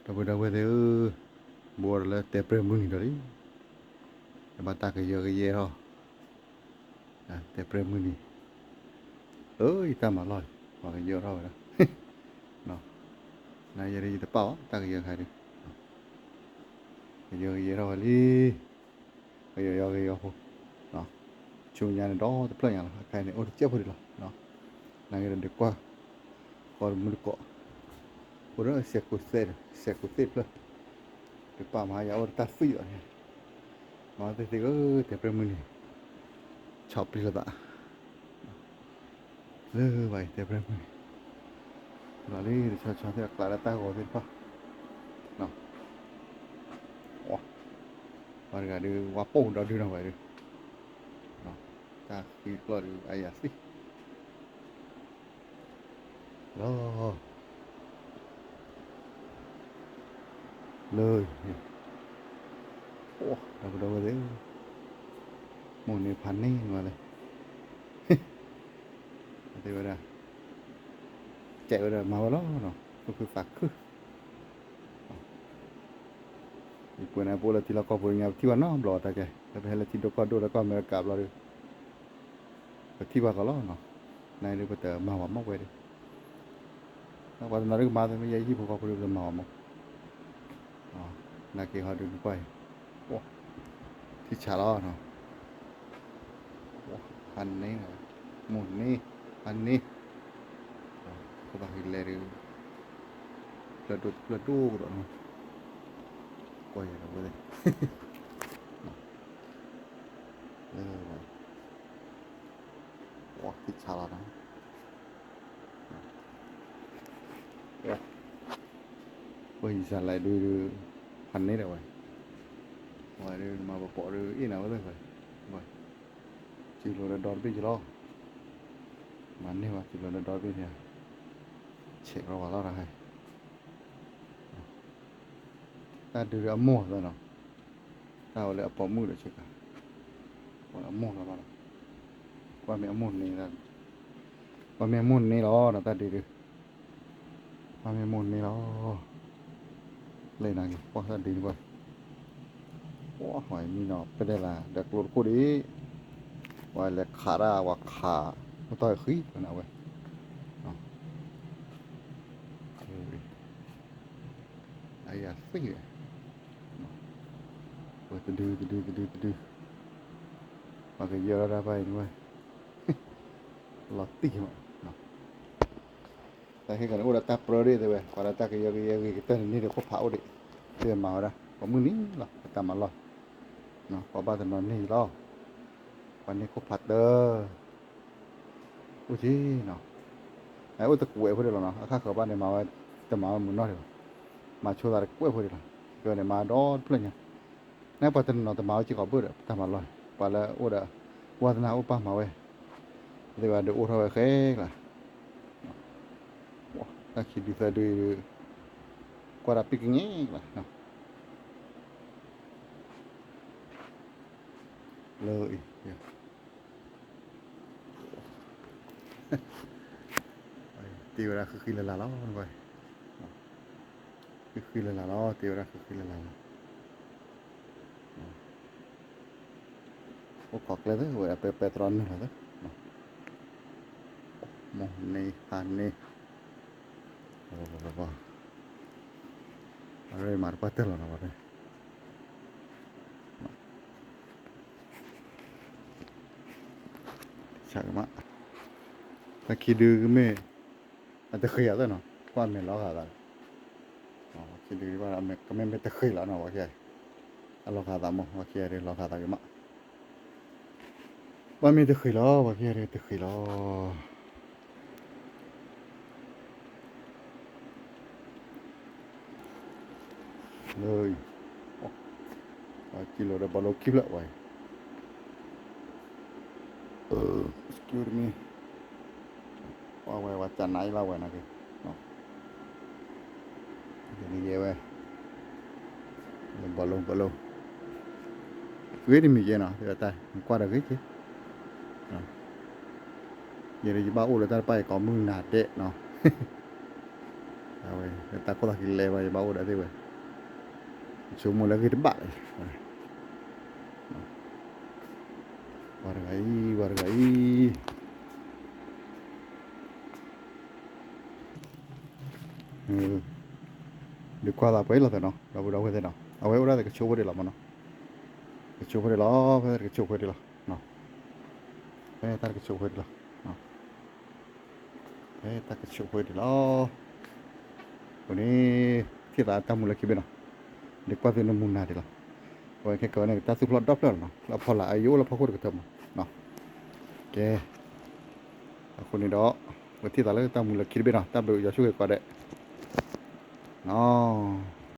ဒီပုၢ်ဒီဝဲၢ်သ့ၣ်ဧၢ, ဘိးဒီးလၢတဲပြဲၢ်မုၢ်နံၤဒီးလံ, ယဘၣ်တၢ်ကယၢကယဲထီၣ်, တဲပြဲၢ်မုၢ်နံၤ, အၢ ယတၢ်မၤလီၢ်, ပှၤကယၢထီၣ်ဝဲဒၣ်, နယဲဒၣ်ယတပာ်ဘၣ် တၢ်ကယၢခါဒုး, ကယၢကယဲထီၣ်ဝဲလံ, ကယီကယီဖိ, ဆူညါန့ၣ်ဒီတဖျၢၣ်ညါလီၤ, အခါန့ၣ် အိၣ်တကဲးဖိဒံးလီၤ, နာ်က့ဒီးဒုးကွၢ်, ကီၢ်တမုၢ်တကိး, အိၣ်ဒီးစဲးကိးသ့ၣ်, စဲးကိးသ့ၣ်တဖျၢၣ်, ဒုးပာ်မၤယၤအိၣ်ဒီးတၢ်သွံၣ်အီၤန့ၣ်, မၤသ့ၣ်သ့ၣ်ဧၢ တဲပြဲၢ်မုၢ်နံၤ, ဆီၣ်ပျံၤလိာ်သး လၢဘၣ်အံၤတဲပြဲၢ်မုၢ်န့ၣ်, လီၤလံတဆီဆီသ့ၣ်အကျးလၢတၢ်ဂီၤသ့ၣ်တဖၣ်, ပှၤတဂၤဒုး ဝါပိၢ်ဒီဒုနီၤဝဲဒုး, တၢ်ဃံကျီၢ်ဒုးအါယၤသံၣ်, လီၤ လၢ, ဒီပုၢ်ဒီဝဲၢ်သ့ၣ်, မိၢ်န့ၢ်ဖးန့ၢ်ဝဲလဲၣ်, တဲဝဲဒၣ်, ကဲဝဲဒၣ်မၤဝဲလီၤ, သူၣ်ခုသးခု, ယပှဲၤန့ၣ် ပအိၣ်လၢထံလီၢ်ကီၢ်ပူၤညါ ပထံၣ်ဘၣ်နီတဘျီတၢ်ကဲ, လၢပဟဲလၢထံဒိၣ်ကီၢ်ဒိၣ်လၢကီၢ်အမဲရကၤဘျီဒီး ပထံၣ်ဘၣ်ကီးလီၤ, နဒုးပတမၤဝဲမ့ၢ်ဝဲဒီး, ပှၤတနီၤဒုးကမၤသ့ မ့ၢ်ယဲယဟံၣ်ဖိဃီဖိဒုးပတမၤဝဲမ့ၢ်, နာ်က့ဟီဒုးနကွၢ်အံၤ, ထံဆးလီၤ, ဖးန့ၢ်, မိၢ်န့ၢ်, ဖးန့ၢ်, ကဘၣ်ဟံးလဲၣ်ဒုး, ဖျၢၣ်ဒိၣ်တဖျၢၣ်ဒိၣ်ကဒီးနီၤ, ကွၢ်ယၤဒီးဝဲ, လၢ, ထံဆးလီၤနီၤ, ပှၤဟံးစးလဲၣ်ဒုး, ဖးန့ၢ်ဒၣ်ဝဲ, ဝဲဒုးမၤပပိာ်ဒုးအ့ၣ်နၤဝဲသ့ၣ်, စံၣ်လိာ်ဒီးဒီတဘ့ၣ်ကလီၤ, မၤန့ၢ်ဝဲစံၣ်လိာ်ဒီးဒီတဘ့ၣ်န့ၣ်, ဆဲးကရီဝဲလီၤတၢ်ဟဲ တၢ်ဒုးဒီးအမိၢ်သၢနီၤ, တၢ်ဝဲလၢအပိာ်မုၣ်ဒီးဆ့ကၤ, အမိၢ်လီၤလီၤ, ကွၢ်မ့ၢ်အမိၢ်န့ၣ်, ကွၢ်မ့ၢ်အမိၢ်န့ၣ်လီၤဒီးတၢ်ဒုးဒုး, ကွၢ်မ့ၢ်မိၢ်န့ၣ်လီၤ, လဲၤနၤက့ၤ ကွၢ်တၢ်ဒုးန့ၣ်ကွၢ်, ကွၢ်မံနီၤ ပဒဲလၢဒီးကျိတခိၣ်ဒံး, ပှၤလဲၤခးတၢ်ဝဲခး, အိၣ်တၢ်ဃံန့ၣ်ဝဲ အယၤသ့ၣ်, ဝဲတဒုတဒုတဒုတဒု, ပှၤကယၢလီၤတၢ်ဘၣ်အံၤန့ၣ်ဝဲ, လီၤတံၢ်မး, တၢ်ဟ့ၣ်ကန့ၣ်အိၣ်ဒီးတၢ်ပြၢဒ်တဲဝဲ ပှၤလၢတၢ်ကယၢကယဲဂ့ၤကတၢၢ်န့ၣ်န့ၢ်ဒီးခိၣ်ဖးအိၣ်ဒံး, တဲမၤဝဲဒၣ် ပှၤမုၢ်နံၤလီၤ ပတၢ်မၤလီၢ်, ပှၤဘၣ်တနီၤန့ၢ်လီၤ, ပှၤန့ၢ်ခိၣ်ဖးတၢၢ် အိၣ်က့နီၤ, အိၣ်တကွဲးဖိဒံးလီၤနီၤ, အခါဃၢၤဘၣ်န့ၣ် မၤဝဲ, တမၤဝဲမုၢ်နီၢ်ဒံးဘၣ်, မၤဆိသးတကွဲးဖိဒံးလီၤ, ကန့ၣ်မၤဒီတဖျၢၣ်ညါ, နပှၤတနီၤတမၤဝဲစ့ၢ်ကီးဘၣ်ဒီး တၢ်မၤလီၢ်န့ၣ် ပှၤလၢအိၣ်ဒီး, ဝါသနာအိၣ်ပာ်မၤဝဲ, သ့ၣ်ဝဲဒုးအိၣ်ထီၣ်ဝဲဃဲကျါ, တၢ်ခံဒုသၢဒုဒုး, ကွၢ်တၢ်ပံၣ်ကညဲကျါ လၢအံၤ တ့ဝဲဒၣ်ဃံဃံလၤလၤလီၤ, ဃံဃံလၤလၤလီၤ တ့ဝဲဒၣ်ဃံဃံလၤလၤလီၤ, အိၣ်ခိးကျဲသ့ဝဲဒၣ်ပဲပဲတြီနုာ်လီၤသ့, မိၢ်န့ၢ်ဟါန့ၢ်, အရ့မၤတပှၢ်တၢၢ်လီၤနီၤ, ဆၣ်ကမး, တၢ်ခံဒုကမ့ၢ်, အတဃ့အသးနီၤ ကွၢ်မဲာ်လီၤဂာ်သး, ခံဒုကမ့ၢ်တဃ့လီၤနီၤ ပှၤခံဂၤ, အလီၤဂာ်သးမး ပှၤခံဂၤဒုးလီၤဂာ်သးက့ၤမး, ကွၢ်မ့ၢ်တဃ့လီၤ ပှၤခံဂၤဒုးတဃ့လီၤ. လၢ, ကံလိာ်ဒီးဘီလိခံဖျၢၣ်ဝဲ, excuse me, ပှၤဝဲပှၤကနၣ်အံၤလီၤဝဲနာ်က့, ယဲဝဲ, ဘီလိ ဘီလိ, ဂ့ၤတမံၤကဲနီၤ တၢ်ကွၢ်ဒီးဂ့ၤကဲ ယဲဒၣ်ယဘၣ်အိၣ်လၢတၢ်တပၢ်အံၤကိးမုၢ်နၤဒဲးနီၤ, အဝဲ တၢ်ကီတၢ်ခဲလၢာ်ဘၣ် ယဘၣ်အိၣ်ဒီးသ့ၣ်ဝဲ, ယဆိကမိၣ်လၢဂ့ၢ်တဘၣ်လီၤ, ပှၤတဂၤအံၤ ပှၤတဂၤအံၤ ဒုးကွၢ်သးပှဲၤလီၤသ့ၣ်နီၤ ဒီပုၢ်ဒီဝဲၢ်သ့ၣ်နီၤ အဝဲအိၣ်ဒၣ်သ့ၣ်ကဆိးဖိဒံးလီၤမနီၤ, ကဆိးဖိဒံးလီၤ ဖဲတကဆိးဖိဒံးလီၤ, ဖဲတၢ်တကဆိးဖိဒံးလီၤ, ဖဲတၢ်ကဆိးဖိဒံးလီၤ, အဃိန့ၣ် ထံၣ်သးတၢ်မူလၢခံဘ့ၣ်နီၤ, ဒုးကွၢ်သုနမူနၤဒံးလီၤ, အဝဲခဲကီန့ၣ် တၢ်သူၣ်ဖျီၣ်ဒီဖျၢၣ်လီၤနီၤ လၢအဖီလာ်အယိအိၣ်လၢဖီခိၣ်တကတၢၢ်မး, ကဲ အဃိန့ၣ်ဒီး ပထံၣ်သးလၢတၢ်မူလၢခံတဘ့ၣ်နီၤ တၢ်ဘျုးယွၤဆိၣ်ဂ့ၤကိးဂၤဒဲးနီၤ.